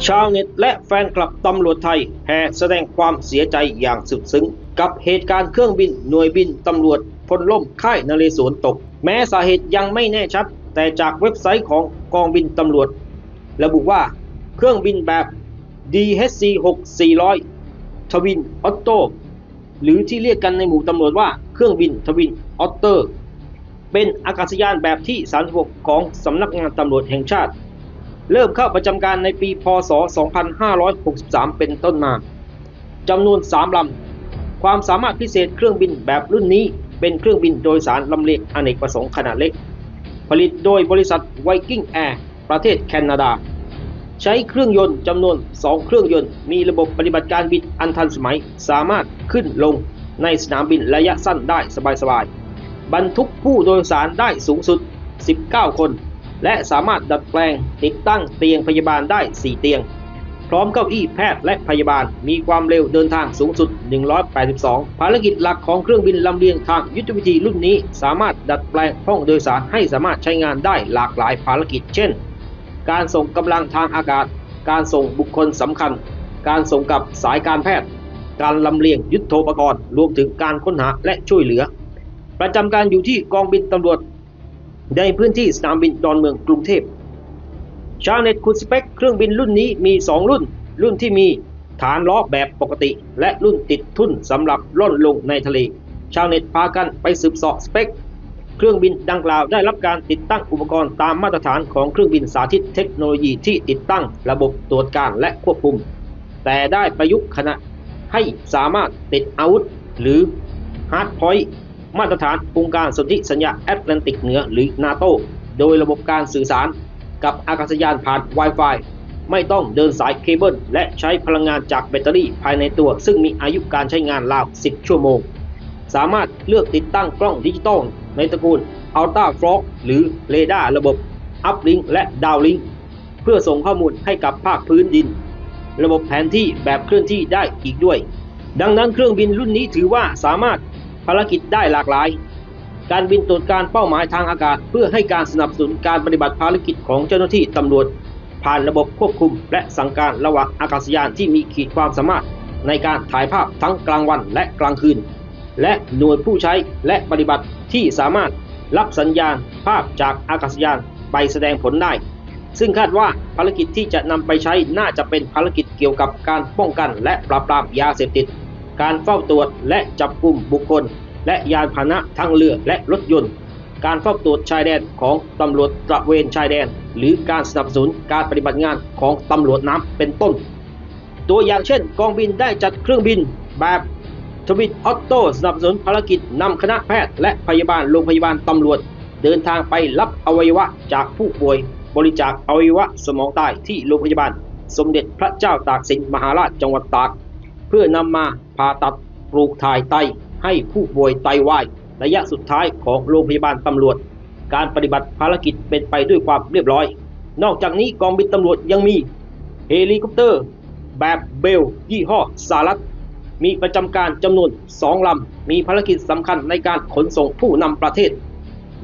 ຊາວເນັດ ແລະ ແຟນຄລັບຕຳຫຼວດໄທແຫ່ສະແດງຄວາມເສຍໃຈຢ່າງສຸດຊຶ້ງ ກັບເຫດການເຄື່ອງບິນໜ່ວຍບິນຕຳຫຼວດພົນລົ້ມຄ້າຍນະເຣສວນຕົກ. ແມ້ສາເຫດຍັງໄມ່ແນ່ຊັດ, ແຕ່ຈາກເວັບໄຊຂອງກອງບິນຕຳຫຼວດລະບຸວ່າ ເຄື່ອງບິນແບບ ດີເອັດຊີຫົກສີ່ຮ້ອຍ Twin Otter ຫຼືທີ່ຮຽກກັນໃນໝູ່ຕຳຫຼວດວ່າ ເຄື່ອງບິນ Twin Otter ເປັນອາກາດສະຍານແບບທີສາມສິບຫົກຂອງສຳນັກງານຕຳຫຼວດແຫ່ງຊາດ, ເລີ່ມເຂົ້າປະຈຳການໃນປີ ພ.ສ. ສອງພັນຫ້າຮ້ອຍຫົກສິບສາມ ເປັນຕົ້ນມາ ຈຳນວນສາມລຳ. ຄວາມສາມາດພິເສດເຄື່ອງບິນແບບລຸ້ນນີ້ ເປັນເຄື່ອງບິນໂດຍສານລຳລຽງອະເນກປະສົງຂະໜາດເລັກ ຜະລິດໂດຍບໍລິສັດ Viking Air ປະເທດແຄນາດາ, ໃຊ້ເຄື່ອງຍົນຈຳນວນສອງເຄື່ອງຍົນ, ມີລະບົບປະຕິບັດການບິນອັນທັນສະໄໝ, ສາມາດຂຶ້ນລົງໃນສະໜາມບິນໄລຍະສັ້ນໄດ້ສະບາຍໆ, ບັນທຸກຜູ້ໂດຍສານໄດ້ສູງສຸດສິບເກົ້າຄົນ ແລະ ສາມາດດັດແປງຕິດຕັ້ງຕຽງພະຍາບານໄດ້ສີ່ຕຽງ ພ້ອມເກົ້າอี้ແພດ ແລະ ພະຍາບານ, ມີຄວາມເລັວເດີນທາງສູງສຸດໜຶ່ງຮ້ອຍແປດສິບສອງ. ພາລະກິດຫຼັກຂອງເຄື່ອງບິນລຳລຽງທາງຍຸດທະວິທີລຸ້ນນີ້ ສາມາດດັດແປງຫ້ອງໂດຍສານໃຫ້ສາມາດໃຊ້ງານໄດ້ຫຼາກຫຼາຍພາລະກິດ ເຊັ່ນ ການສົ່ງກຳລັງທາງອາກາດ, ການສົ່ງບຸກຄົນສຳຄັນ, ການສົ່ງກັບສາຍການແພດ, ການລຳລຽງຍຸດໂທປະກອນ, ລວມເຖິງການຄົ້ນຫາ ແລະ ຊ່ວຍເຫຼືອ. ປະຈຳການຢູ່ທີ່ກອງບິນຕຳຫຼວດ ໃນພື້ນທີ່ສະໜາມບິນດອນເມືອງ ກຸງເທບ. ຊາວເນັດຂຸດສະເປັກເຄື່ອງບິນລຸ້ນນີ້ມີສອງລຸ້ນ, ລຸ້ນທີ່ມີຖານລໍ້ແບບປົກກະຕິ ແລະ ລຸ້ນຕິດທຸນສຳລັບລ່ອນລົງໃນທະເລ. ຊາວເນັດພາກັນໄປສືບເສາະສະເປັກເຄື່ອງບິນດັ່ງກ່າວ, ໄດ້ຮັບການຕິດຕັ້ງອຸປະກອນຕາມມາດຕະຖານຂອງເຄື່ອງບິນສາທິດເທັກໂນໂລຢີທີ່ຕິດຕັ້ງລະບົບຕວດການ ແລະ ຄວບຄຸມ, ແຕ່ໄດ້ປະຍຸກຂະນະໃຫ້ສາມາດຕິດອາວຸດ ຫຼື Hard Point ມາດຕະຖານອົງການສົນທິສັນຍາແອັດແລນຕິກເໜືອ ຫຼື ນາໂຕ ໂດຍລະບົບການສື່ສານກັບອາກາດສະຍານຜ່ານ Wi-Fi ໄມ່ຕ້ອງເດີນສາຍເຄເບິນ ແລະ ໃຊ້ພະລັງງານຈາກແບັດເຕີຣີພາຍໃນຕົວ, ຊຶ່ງມີອາຍຸການໃຊ້ງານລາວສິບຊົ່ວໂມງ. ສາມາດເລືອກຕິດຕັ້ງກ້ອງດິຈິຕອນໃນຕະກູນ Ultra Fox ຫຼື ເຣດ້າລະບົບ Uplink ແລະ Downlink ເພື່ອສົ່ງຂໍ້ມູນໃຫ້ກັບພາກພື້ນດິນ, ລະບົບແຜນທີ່ແບບເຄື່ອນທີ່ໄດ້ອີກດ້ວຍ. ດັ່ງນັ້ນ, ເຄື່ອງບິນລຸ້ນນີ້ຖືວ່າສາມາດພາລະກິດໄດ້ຫຼາກຫຼາຍ, ການບິນຕວດການເປົ້າໝາຍທາງອາກາດ ເພື່ອໃຫ້ການສະໜັບສະໜູນການປະຕິບັດພາລະກິດຂອງເຈົ້າໜ້າທີ່ຕຳຫຼວດ ຜ່ານລະບົບຄວບຄຸມ ແລະ ສັ່ງການລະຫວ່າງອາກາດສະຍານທີ່ມີຂີດຄວາມສາມາດໃນການຖ່າຍພາບທັງກາງວັນ ແລະ ກາງຄືນ ແລະ ໜ່ວຍຜູ້ໃຊ້ ແລະ ປະຕິບັດທີ່ສາມາດຮັບສັນຍານພາບຈາກອາກາດສະຍານໄປສະແດງຜົນໄດ້. ຊຶ່ງຄາດວ່າພາລະກິດທີ່ຈະນຳໄປໃຊ້ໜ້າຈະເປັນພາລະກິດກ່ຽວກັບການປ້ອງກັນ ແລະ ປາບປາມຢາເສບຕິດ, ການເຝົ້າຕວດ ແລະ ຈັບກຸມບຸກຄົນ ແລະ ຍານພາຫະນະທາງເຮືອ ແລະ ລົດຍົນ, ການເຝົ້າຕວດຊາຍແດນຂອງຕຳຫຼວດຕະເວນຊາຍແດນ ຫຼື ການສະໜັບສະໜູນການປະຕິບັດງານຂອງຕຳຫຼວດນ້ຳ ເປັນຕົ້ນ. ຕົວຢ່າງເຊັ່ນ, ກອງບິນໄດ້ຈັດເຄື່ອງບິນແບບ Twin Otter ສະໜັບສະໜູນພາລະກິດນຳຄະນະແພດ ແລະ ພະຍາບານໂລງພະຍາບານຕຳຫຼວດ ເດີນທາງໄປຮັບອະໄວຍະວະຈາກຜູ້ປ່ວຍບໍລິຈາກອະໄວຍະວະສະໝອງຕາຍທີ່ໂລງພະຍາບານສົມເດັດພະເຈົ້າຕາກສິນມະຫາລາດ ຈັງຫວັດຕາກ ເພື່ອນຳມາຜ່າຕັດປູກຖ່າຍໄຕໃຫ້ຜູ້ປ່ວຍໄຕວາຍໄລຍະສຸດທ້າຍຂອງໂລງພະຍາບານຕຳຫຼວດ. ການປະຕິບັດພາລະກິດເປັນໄປດ້ວຍຄວາມລຽບລ້ອຍ. ນອກຈາກນີ້, ກອງບິນຕຳຫຼວດຍັງມີເຮລິຄອບເຕີແບບ Bell ຍີ່ຫໍ້ສະຫະລັດ ມີປະຈຳການຈຳນວນສອງລຳ, ມີພາລະກິດສຳຄັນໃນການຂົນສົ່ງຜູ້ນຳປະເທດ.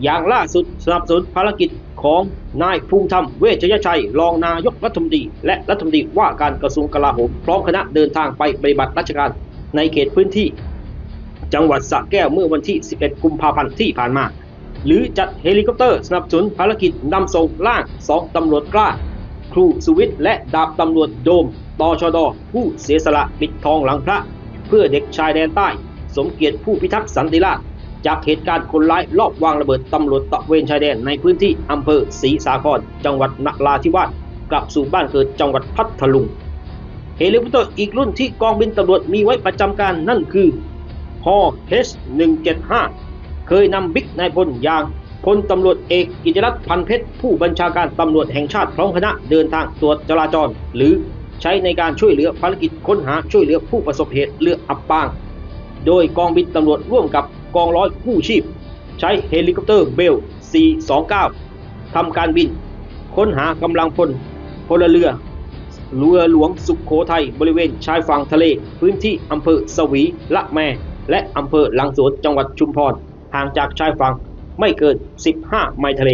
ຢ່າງລ່າສຸດ, ສະໜັບສະໜູນພາລະກິດຂອງນາຍ ພູມທຳ ເວດຊະຍະໄຊ ຮອງນາຍົກລັດຖະມົນຕີ ແລະ ລັດຖະມົນຕີວ່າການກະຊວງກະລາໂຫມ ພ້ອມຄະນະເດີນທາງໄປປະຕິບັດລາຊະການໃນເຂດພື້ນທີ່ຈັງຫວັດສະແກ້ວ ເມື່ອວັນທີສິບເອັດ ກຸມພາພັນທີ່ຜ່ານມາ. ຫຼື ຈັດເຮລິຄອບເຕີສະໜັບສະໜູນພາລະກິດນຳສົ່ງຮ່າງສອງຕຳຫຼວດກ້າ ຄູ ສຸວິດ ແລະ ດາບຕຳຫຼວດໂດມ ຕຊດ ຜູ້ເສຍສະຫຼະປິດທອງຫຼັງພະ ເພື່ອເດັກຊາຍແດນໃຕ້ ສົມກຽດ ຜູ້ພິທັກສັນຕິລາດ ຈາກເຫດການຄົນຮ້າຍລອບວາງລະເບີດຕຳຫຼວດຕະເວນຊາຍແດນໃນພື້ນທີ່ອຳເພີສີສາຄອນ ຈັງຫວັດນະລາທິວາດ ກັບສູ່ບ້ານເກີດ ຈັງຫວັດພັດທະລຸງ. ເຮລິຄອບເຕີອີກລຸ້ນທີ່ກອງບິນຕຳຫຼວດມີໄວ້ປະຈຳການນັ້ນຄື ຮ ເອັດ ໜຶ່ງເຈັດຫ້າ ເຄີຍນຳບິກນາຍພົນຢ່າງ ພົນຕຳຫຼວດເອກ ກິດຕິລັດ ພັນເພັດ ຜູ້ບັນຊາການຕຳຫຼວດແຫ່ງຊາດ ພ້ອມຄະນະເດີນທາງຕວດຈະລາຈອນ ຫຼື ໃຊ້ໃນການຊ່ວຍເຫຼືອພາລະກິດຄົ້ນຫາຊ່ວຍເຫຼືອຜູ້ປະສົບເຫດເຮືອອັບປາງ ໂດຍກອງບິນຕຳຫຼວດຮ່ວມກັບກອງຮ້ອຍກູ້ຊີບ ໃຊ້ເຮລິຄອບເຕີ Bell ສີ່ສອງເກົ້າ ທຳການບິນຄົ້ນຫາກຳລັງພົນ ພົນລະເຮືອ ເຮືອຫຼວງສຸໂຂໄທ ບໍລິເວນຊາຍຝັ່ງທະເລ ພື້ນທີ່ອຳເພີສະຫວີ ລະແມ ແລະ ອຳເພີຫຼັງສວນ ຈັງຫວັດຊຸມພອນ, ຫ່າງຈາກຊາຍຝັ່ງໄມ່ເກີນສິບຫ້າໄມທະເລ.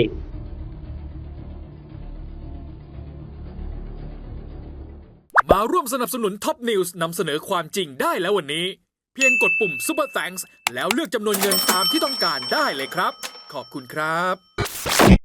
มาร่วมสนับสนุน Top News นำเสนอความจริงได้แล้ววันนี้ เพียงกดปุ่ม Super Thanks แล้วเลือกจำนวนเงินตามที่ต้องการได้เลยครับ ขอบคุณครับ